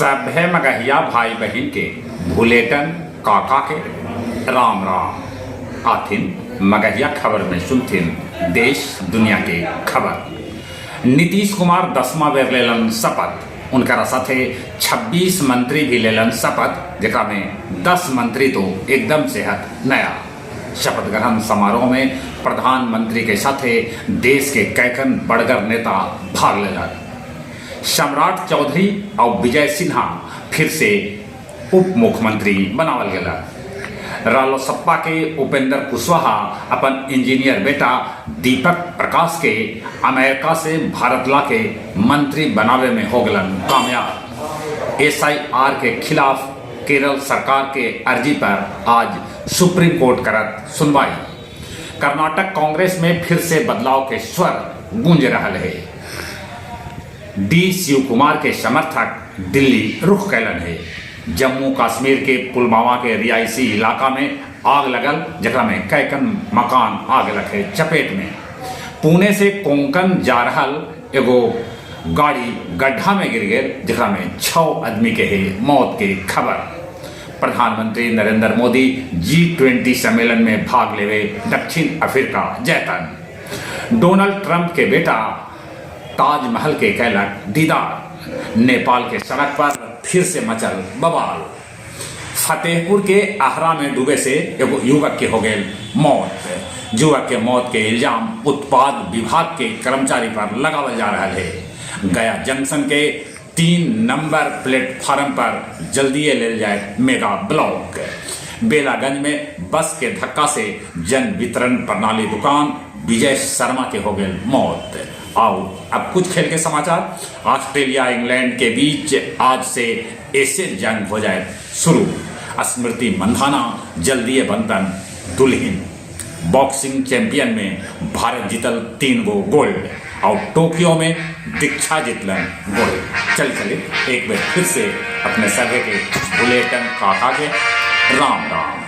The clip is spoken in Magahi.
सभे मगहिया भाई बहिन के भुलेटन काका के राम राम। आथिन मगहिया खबर में सुनथिन देश दुनिया के खबर। नीतीश कुमार 10वां बेर लेलन शपथ। उनकरा साथे 26 मंत्री भी लेलन शपथ, जेकरा में 10 मंत्री तो एकदम से हथ नया। शपथ ग्रहण समारोह में प्रधानमंत्री के साथे देश के कैकन बड़गर नेता भाग लेलन। सम्राट चौधरी और विजय सिन्हा फिर से उप मुख्यमंत्री बनावल गेलन। रालोसप्पा के उपेंद्र कुशवाहा अपन इंजीनियर बेटा दीपक प्रकाश के अमेरिका से भारत ला के मंत्री बनावे में हो गलन कामयाब। एसआईआर के खिलाफ केरल सरकार के अर्जी पर आज सुप्रीम कोर्ट करत सुनवाई। कर्नाटक कांग्रेस में फिर से बदलाव के स्वर गूंज रहा है। डी शिव कुमार के समर्थक दिल्ली रुख कैलन है। जम्मू कश्मीर के पुलवामा के रिहायशी इलाका में आग लगल, जकरा में कैकन मकान आग लग है चपेट में। पुणे से कोंकण जा रहल एगो गाड़ी गड्ढा में गिर गए, जकरा में 6 आदमी के है मौत के खबर। प्रधानमंत्री नरेंद्र मोदी G20 सम्मेलन में भाग लेवे दक्षिण अफ्रीका जैतन। डोनाल्ड ट्रंप के बेटा ताजमहल के कैलक दीदार। नेपाल के सड़क पर फिर से मचल बवाल। फतेहपुर के आहरा में डूबे से एगो युवक के हो गए मौत। युवक के मौत के इल्जाम उत्पाद विभाग के कर्मचारी पर लगावल जा रहा है। गया जंक्शन के 3 नंबर प्लेटफार्म पर जल्दी ले जाए मेगा ब्लॉक। बेलागंज में बस के धक्का से जन वितरण प्रणाली दुकान विजय शर्मा के हो गए मौत। आओ अब कुछ खेल के समाचार। ऑस्ट्रेलिया इंग्लैंड के बीच आज से एशियन जंग हो जाए शुरू। स्मृति मंधाना जल्दी बनतन दुल्हन। बॉक्सिंग चैंपियन में भारत जीतल 3 गो गोल्ड और टोक्यो में दीक्षा जीतलन गोल्ड। चल चले एक बार फिर से अपने सभे के बुलेटन काका के राम राम।